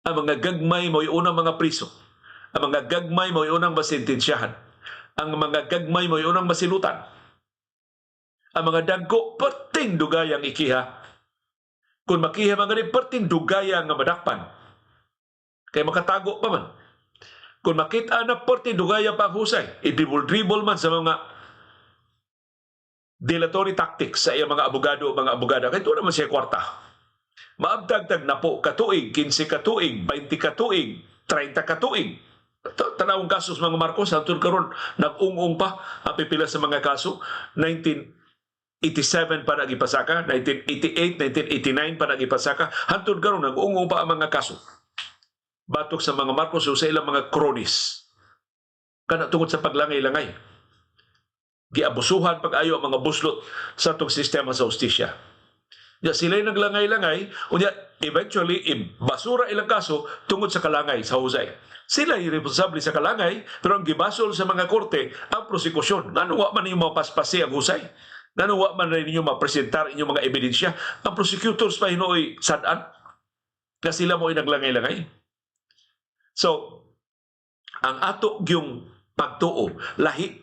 Ang mga gagmay mo'y unang mga priso. Ang mga gagmay mo'y unang masentensyahan. Ang mga gagmay mo'y unang masilutan. Ang mga dagko, perting dugayang ikiha. Kung makiha mga gani, perting dugaya nga madakpan. Kay makatago pa man. Kung makita na, perting dugaya pa ang husay. I-dribble-dribble man sa mga dilatory tactics sa iyang mga abogado o mga abogada. Kay doon naman siya kwarta. Maabtag tag napo katuig, 15 katuig, 20 katuig, 30 katuig. Tanawong kaso sa mga Marcos, hangtod karon nag-ung-ung pa ang pipila sa mga kaso. 1987 pa nagipasaka, 1988, 1989 pa nagipasaka, hangtod karon nag-ung-ung pa ang mga kaso batok sa mga Marcos o sa ilang mga cronies. Kana tungod sa paglangay-langay. Giabusuhan pag-ayo ang mga buslot sa atong sistema sa hustisya. Ya sila'y naglangay-langay, unya eventually basura ilang kaso tungod sa kalangay sa husay. Sila responsable sa kalangay, pero ang gibasol sa mga korte ang prosekusyon. Ngano wa man ninyo mapaspasi ang husay? Ngano wa man ninyo mapresentar inyong mga ebidensya? Ang prosecutors pa hinuoy sad-an. Nga sila mo'y naglangay-langay. So, ang ato gyung pagtuo, lahi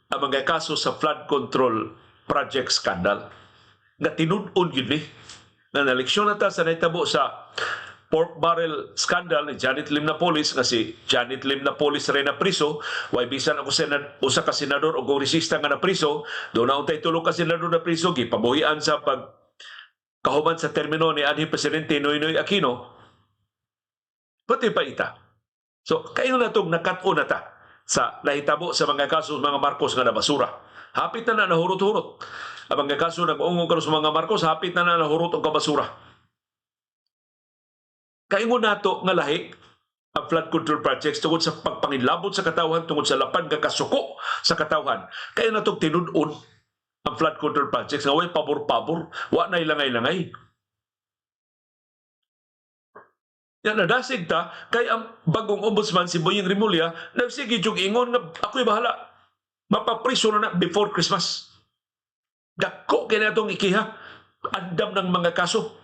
ang mga kaso sa flood control project scandal nga tinud-on gyud ni nga naleksyon na ta sa nahitabo sa pork barrel scandal ni Janet Lim Napoles, nga si Janet Lim Napoles rin na priso. Way bisan ako senad, usa ka senador o kongresista nga na priso. Do na untay tulo ka senador na priso, gipabuhian sa pag kahuman sa termino ni anhing presidente Noynoy Aquino. Pati pa ita. So kayo na tong nakat-on na ta sa nahitabo sa mga kaso sa mga Marcos nga nabasura. Hapit na na nahurot-hurot. Ang mga kaso nag-ungong karon sa mga Marcos, hapit na na nahurot og kabasura. Kaingon nato nga lahi ang flood control projects tungod sa pagpangilabot sa katawhan, tungod sa lapan nga kasuko sa katawhan. Kaya natong tinud-on ang flood control projects nga way pabor-pabor, wa na langay-langay. Yan nadasig ta kay ang bagong ombudsman, si Boying Remulla, nagsige jug ingon nga ako'y bahala. Mapapriso na na before Christmas. Dako kay natong ikiha. Andam ng mga kaso.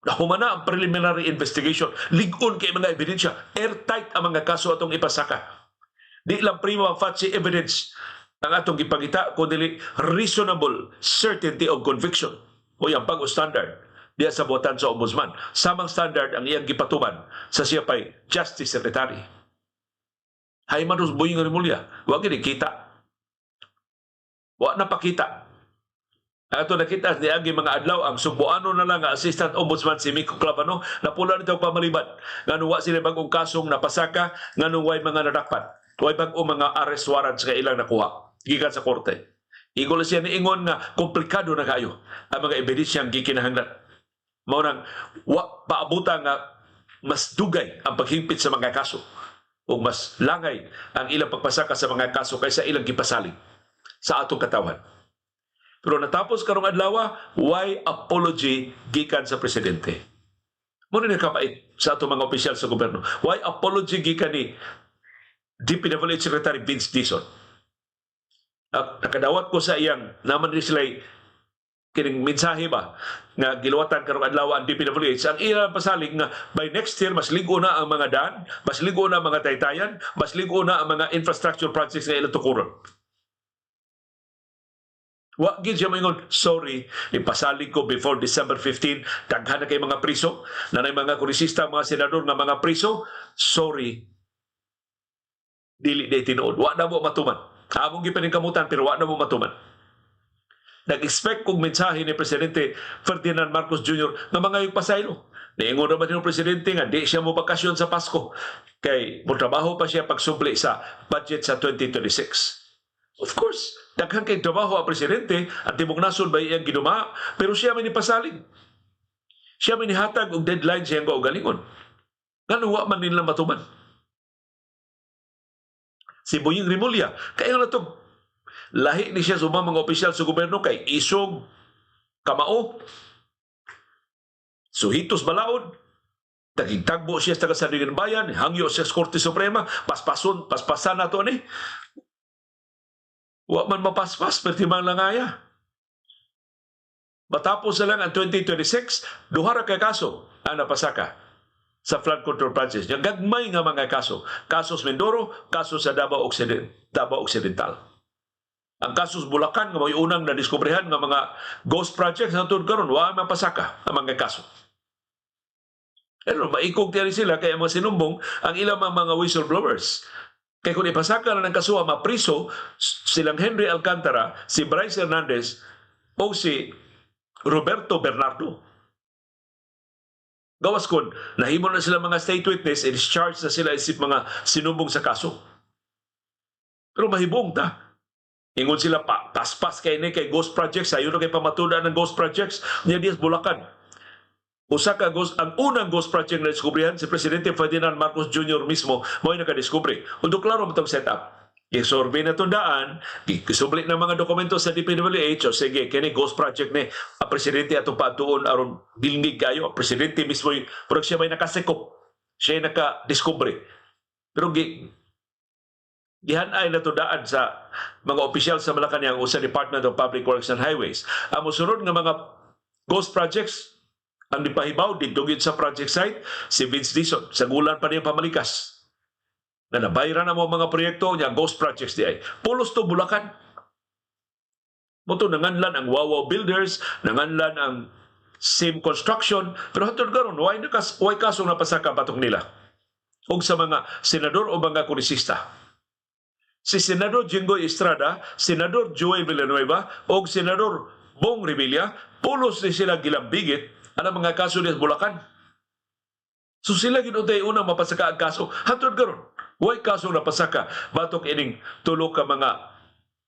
Nahuman na ang preliminary investigation. Lig-on kay mga ebidensya. Airtight ang mga kaso atong ipasaka. Di lang prima facie evidence ang atong gipangita kundi reasonable certainty of conviction. O ang bago standard diya sa buhatan sa ombudsman. Samang standard ang iyang gipatuman sa siya pay Justice Secretary. Hay man Boying Remulla, wa gini kita. Wa na pakita. Ato nakita ni agi mga adlaw, ang Sugboano na lang nga Assistant Ombudsman, si Mico Clavano, napula nito pamaliban nganong wa sila bagong kasong napasaka, nganong way mga nadakpan, way bag-o mga arrest warrants nga ilang nakuha gikan sa korte. Igol siya niingon nga komplikado na kayo ang mga ebidensyang gikinahanglan. Mao nang wa paabuta nga mas dugay ang paghingpit sa mga kaso o mas langay ang ilang pagpasaka sa mga kaso kaysa ilang gipasalig sa atong katawhan. Pero natapos karong adlaw, why apology gikan sa presidente? Mao ni nakapait sa atong mga opisyal sa gobyerno. Why apology gikan ni DPWH Secretary Vince Dizon? Nakadawat ko sa iyang naman ni sila kining mensahe ba nga giluwatan karong adlaw ang DPWH. Ang ilang pasalig nga by next year mas lig-o na ang mga daan, mas lig-o na ang mga taytayan, mas lig-o na ang mga infrastructure projects nga ilang tukuron. Wa gid siya moingon, "Sorry, ipasalig ko before December 15, daghan na kay mga priso, nanay mga kongresista, mga senador nga mga priso, sorry." Dili day tinuod. Wa na mo matuman. Among gipaningkamutan pero wa na mo matuman. Nag-expect kong mensahe ni Presidente Ferdinand Marcos Jr. nga mga yung pasaylo. Niingon naman yung presidente nga di siya mo bakasyon sa Pasko kay mo trabaho pa siya pagsubli sa budget sa 2026. Of course, daghan kay trabaho ang presidente, ang tibok nasod ba iyang ginuma, pero siya may nipasalig. Siya may nihatag og deadline sa iyang kaugalingon. Ngano wa man nila matuman? Si Boying Remulla, kaya na to, lahi ni siya sa ubang mga opisyal sa gobyerno kay isog, kamao, suhitos balaod, tagigtagbo siya sa taga Sandiganbayan, hangyo siya sa Korte Suprema, paspason, paspasan na to ni. Wa man mapaspas, pertimang langaya. Matapos na lang ang 2026, duha ra kay kaso ang napasaka. sa flood control projects. Yung gagmay nga mga kaso. Kasos Mindoro, kaso sa Davao Occidental. Ang kasos Bulacan nga may unang nadiskubrehan nga mga ghost projects, hangtod karon wa mapasaka ang mga kaso. Pero maikog tiyari sila kay mga sinumbong ang ilang mga whistleblowers. Kay kung ipasaka na ng kasuha, mapriso silang Henry Alcantara, si Bryce Hernandez, o si Roberto Bernardo. Gawas kon nahimo na sila mga state witness, i-discharge na sila isip mga sinumbong sa kaso. Pero mahibong ta. Ingon sila pa, paspas kay ni kay ghost projects, sayo na kay pamatudan ng ghost projects, niya dias Bulacan. Usa ka ghost, ang unang ghost project na diskubrihan, si Presidente Ferdinand Marcos Jr. mismo mao nakadiskubre. Although klaro mo tong setup. Gisurvey na tundaan, gisubli ng mga dokumento sa DPWH, o sige, kini ghost project ni ang presidente atong paatuon aron bilnig kayo, ang presidente mismo, pero siya may nakasikop, siya naka-discover. Pero gihanay na daan sa mga opisyal sa Malacanang o sa Department of Public Works and Highways. Ang mosunod nga mga ghost projects, ang nipahibaw didto gyud sa project site, si Vince Dizon, sa gulan pa niya pamalikas. Na nabayran na mo mga proyekto niya, ghost projects di ay. Pulos to Bulacan. Mao to nanganlan ang Wawao Builders, nanganlan ang Same Construction, pero hantod karon way kasong napasaka batok nila. Og sa mga senador o mga kongresista. Si Senador Jinggoy Estrada, Senador Joey Villanueva o Senador Bong Revilla, pulos ni sila gilambigit ang mga kaso ni Bulacan. So sila ginuntay unang mapasaka ang kaso. Hantod karon, way kaso napasaka batok ining tulo ka mga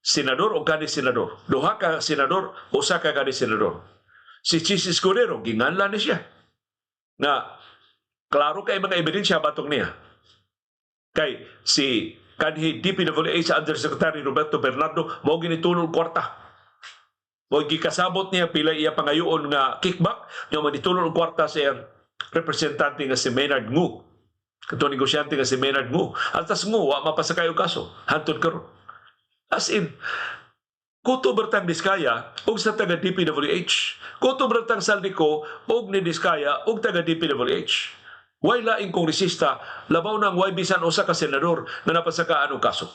senador o kani senador. Duha ka senador, usa ka kani senador. Si Chiz Escudero, ginganlan ni siya. Nga, klaro kay mga ebidensya batok niya. Kay si kanhi DPWH Undersecretary Roberto Bernardo mao ginitulol kwarta. Mao gikasabot niya pila iya pangayoon nga kickback nga manitulol og kwarta sa iyang representante nga si Maynard Ngu. Kato negosyante nga si Maynard Ngu. Altas Ngu wa mapasakay og kaso hantod karon. As in, kutob ra tang Diskaya og sa taga DPWH. Kutob ra tang Zaldy Co og ni Diskaya og taga DPWH. Way laing kongresista, labaw nang way bisan usa ka senador na napasakaan og kaso.